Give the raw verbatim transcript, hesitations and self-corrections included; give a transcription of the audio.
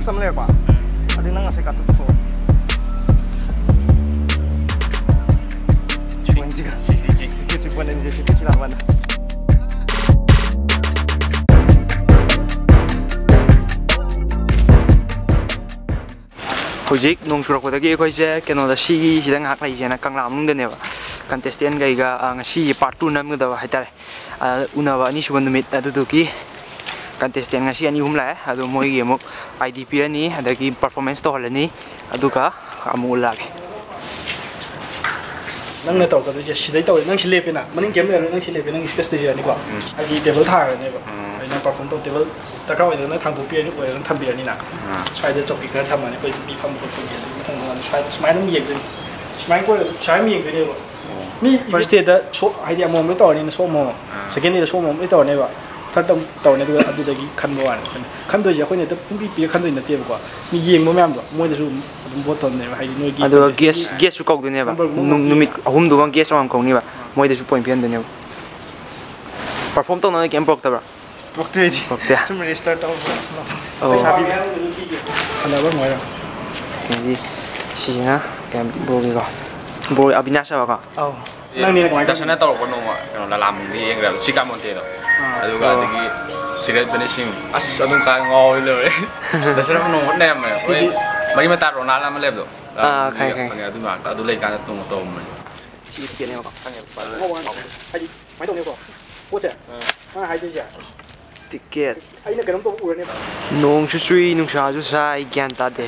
ꯑꯃ ꯂꯩꯔꯦꯀꯣ꯫ ꯑꯗꯨ ꯅꯪ ꯉꯁꯥꯏ ꯀꯥꯞꯊꯣꯛ ꯊꯣꯛꯑꯣ꯫ Sixty three. Sixty three point nine zero, sixty three ꯂꯥꯛꯄ ꯀꯥꯟꯗ꯫ ꯍꯧꯖꯤꯛ ꯅꯣꯡ ꯆꯨꯔꯛꯄꯗꯒꯤ ꯑꯩꯈꯣꯏꯁꯦ ꯀꯩꯅꯣꯗ, ꯁꯤꯒꯤ ꯁꯤꯗ ꯉꯥꯏꯍꯥꯛ ꯂꯩꯁꯦꯅ ꯀꯪꯂꯥ ꯃꯅꯨꯡꯗꯅꯦꯕ꯫ ꯀꯟꯇꯦꯁꯇꯦꯟ ꯀꯩꯒ, ꯑ, ꯉꯁꯤꯒꯤ ꯄꯥꯔꯠ ꯇꯨ ꯅꯝꯒꯗꯕ ꯍꯥꯏꯇꯥꯔꯦ꯫ ꯑ, ꯎꯅꯕ ꯑꯅꯤꯁꯨꯕ ꯅꯨꯃꯤꯠ ꯑꯗꯨꯗꯨꯒꯤ ꯀꯟꯇꯦꯁꯇꯦꯟ ꯉꯁꯤ ꯑꯅꯤ ꯑꯍꯨꯝ ꯂꯥꯛꯑꯦ꯫ ꯑꯗꯣ ꯃꯣꯏꯒꯤ ꯑꯃꯨꯛ ꯑꯥꯏ ꯗꯤ ꯄꯤꯔꯅꯤ, ꯑꯗꯒꯤ ꯄꯔꯐꯣꯔꯃꯦꯟꯁ ꯇꯧꯍꯜꯂꯅꯤ, ꯑꯗꯨꯒ ꯑꯃꯨꯛ ꯎꯠꯂꯛꯑꯒꯦ꯫ ꯅꯪꯅ ꯇꯧꯔꯛꯀꯗꯣꯏꯁꯦ ꯁꯤꯗꯩ ꯇꯧꯔꯦ꯫ ꯅꯪ ꯁꯤ ꯂꯦꯞꯄꯦꯅ, ꯃꯅꯤꯡ ꯀꯩꯝ ꯂꯩꯔꯣꯏ, ꯅꯪ ꯁꯤ ꯂꯦꯞꯄꯦ, ꯅꯪꯒꯤ ꯁ꯭ꯄꯦꯁ ꯂꯩꯖꯔꯅꯤꯀꯣ꯫ ꯎꯝ꯫ ꯍꯥꯏꯗꯤ ꯇꯦꯕꯜ ꯊꯥꯔꯅꯦꯕ꯫ ꯎꯝ꯫ ꯑꯩꯅ ꯄꯔꯐꯣꯔꯝ ꯇꯧ, ꯇꯦꯕꯜ ꯗꯔꯀꯥꯔ ꯑꯣꯏꯗꯅ ꯊꯥꯡꯗꯣꯛꯄꯤꯔꯅꯤ, ꯑꯣꯏꯔꯒꯅ ꯊꯝꯕꯤꯔꯅꯤꯅ꯫ ꯎꯝ꯫ ꯁ꯭ꯋꯥꯏꯗ ꯆꯧꯀ꯭ꯔꯤ ꯈꯔ ꯊꯝꯃꯅꯤ, ꯑꯩꯈꯣꯏ ꯃꯤ ꯐꯝꯕ ꯈꯣꯠꯄꯒꯤ, ꯑꯗꯨꯒꯤ ꯃꯊꯪ ꯃꯊꯪ ꯁ꯭ꯋꯥꯏꯗ ꯁꯨꯃꯥꯏꯅ ꯑꯗꯨꯝ ꯌꯦꯡꯗꯣꯏꯅꯤ꯫ ꯁꯨꯃꯥꯏꯅ ꯀꯣꯏꯔ ꯁꯨꯃꯥꯏꯅ ꯑꯗꯨꯝ ꯌꯦꯡꯗꯣꯏꯅꯦꯕ꯫ ꯃꯤ ꯐꯥꯔꯁ ꯗꯦꯗ ꯁꯣ, ꯍꯥꯏꯗꯤ ꯑꯃꯃꯝ ꯂꯣꯏ ꯇꯧꯔꯅꯤꯅ, ꯁꯣ ꯑꯃꯃꯝ꯫ ꯑꯥ꯫ ꯁꯦꯀꯦꯟ ꯗꯦꯗ ꯁꯣ ꯑꯃꯃꯝ ꯂꯣꯏ ꯇꯧꯔꯅꯦꯕ꯫ ꯊꯥꯔꯠꯇ ꯑꯃꯨꯛ ꯇꯧꯔꯅꯤ, ꯑꯗꯨꯒ ꯑꯗꯨꯗꯒꯤ ꯈꯟꯕ ꯋꯥꯅꯤ ꯑꯩꯈꯣꯏꯅ꯫ ꯈꯟꯗꯣꯏꯁꯦ ꯑꯩꯈꯣꯏꯅ ꯍꯦꯛꯇ ꯄꯨꯡꯄꯤ ꯄꯤꯔ ꯈꯟꯗꯣꯏ ꯅꯠꯇꯦꯕꯀꯣ꯫ ꯃꯤ ꯌꯦꯡꯕ ꯃꯌꯥꯝꯗꯣ ꯃꯣꯏꯗꯁꯨ ꯑꯗꯨꯝ ꯚꯣꯠ ꯇꯧꯅꯦꯕ, ꯍꯥꯏꯗꯤ ꯅꯣꯏꯒꯤ ꯑꯗꯨꯒ ꯀꯟꯇꯦꯁꯇꯨꯒꯤ ꯒꯦꯁ, ꯒꯦꯁꯁꯨ ꯀꯧꯗꯣꯏꯅꯦꯕ꯫ ꯅꯝꯕꯔ ꯒꯨꯝꯕ ꯅꯨꯡ-, ꯅꯨꯃꯤꯠ ꯑꯍꯨꯝꯗꯨꯒ ꯒꯦꯁ ꯑꯃꯃꯝ ꯀꯧꯅꯤꯕ꯫ ꯑꯥ꯫ ꯃꯣꯏꯗꯁꯨ ꯄꯣꯏꯟ ꯄꯤꯍꯟꯗꯣꯏꯅꯦꯕ꯫ ꯄꯔꯐꯣꯔꯝ ꯇꯧꯅꯕ ꯀꯩꯝ ꯄꯨꯔꯛꯇꯕ꯭ꯔꯥ? ꯄꯨꯔꯛꯇꯦ ꯑꯩꯗꯤ꯫ ꯄꯨꯔꯛꯇꯦ? ꯁꯨꯝ ꯔꯦꯖꯤꯁꯇꯔ ꯇꯧꯕ, ꯁꯨꯝ ꯑꯣ꯫ ꯄꯩꯁꯥ ꯄꯤꯕ꯫ ꯐꯅꯕ ꯅꯨꯡꯉꯥꯏꯔꯣ꯫ ꯑꯗꯒꯤ ꯁꯤꯁꯤꯅ ꯀꯩꯅꯣ, ꯕ꯭ꯔꯣꯒꯤꯀꯣ꯫ ꯕ꯭ꯔꯣ ꯑꯕꯤꯅꯥꯁ ꯍꯥꯏꯕꯀꯣ? ꯑꯧ꯫ ꯅꯪꯅꯦ ꯀꯃꯥꯏꯅ ꯗꯁꯅ ꯇꯧꯔꯤꯅꯣ? ꯇꯧꯔꯛꯄ ꯅꯣꯡꯃ ꯀꯩꯅꯣ, ꯂꯂꯥꯝꯕꯨꯡꯗ ꯌꯦꯡꯈ꯭ꯔꯦꯕ, ꯁꯤꯀꯥ ꯃꯣꯟꯇꯦꯗꯣ꯫ ꯑꯥ꯫ ꯑꯗꯨꯒ ꯑꯣ꯫ ꯑꯗꯒꯤ ꯁꯤꯒꯔꯦꯠ ꯚꯦꯅꯤꯁꯤꯡ꯫ ꯑꯁ, ꯑꯗꯨꯝ ꯀꯥꯏ ꯉꯥꯎꯋꯤ ꯂꯣꯏꯔꯦ꯫ ꯗꯁꯅ ꯅꯣꯡꯃ ꯅꯩꯔꯝꯃꯦ꯫ ꯍꯣꯏ, ꯁꯤꯗꯤ ꯃꯔꯤ ꯃꯇꯥ ꯔꯣꯅꯥꯜ ꯑꯃ ꯂꯩꯕꯗꯣ꯫ ꯑꯥ, ꯈꯪꯉꯦ, ꯈꯪꯉꯦ꯫ ꯈꯪꯉꯦ, ꯑꯗꯨ ꯃꯔꯛꯇ, ꯑꯗꯨ ꯂꯩꯀꯥꯟꯗ ꯅꯣꯡꯃ ꯇꯧꯔꯝꯕꯅꯦ꯫ ꯁꯤꯒꯤ ꯇꯤꯀꯦꯠꯅꯦꯕꯀꯣ꯫ ꯈꯪꯉꯦ꯫ ꯍꯥꯏꯗꯤ, ꯁꯨꯃꯥꯏꯅ ꯇꯧꯅꯦꯕꯀꯣ꯫ ꯄꯣꯠꯁꯦ꯫ ꯑꯥ꯫ ꯃꯥꯅ ꯍꯥꯏꯗꯣꯏꯁꯦ꯫ ꯇꯤꯀꯦꯠ꯫ ꯑꯩꯅ ꯀꯩꯅꯣꯝ ꯇꯧꯕ ꯎꯔꯅꯦꯕ꯫ ꯅꯣꯡꯁꯨ ꯆꯨꯏ, ꯅꯨꯡꯁꯥꯁꯨ ꯁꯥꯏ, ꯒ꯭ꯌꯥꯟ ꯇꯥꯗꯦ꯫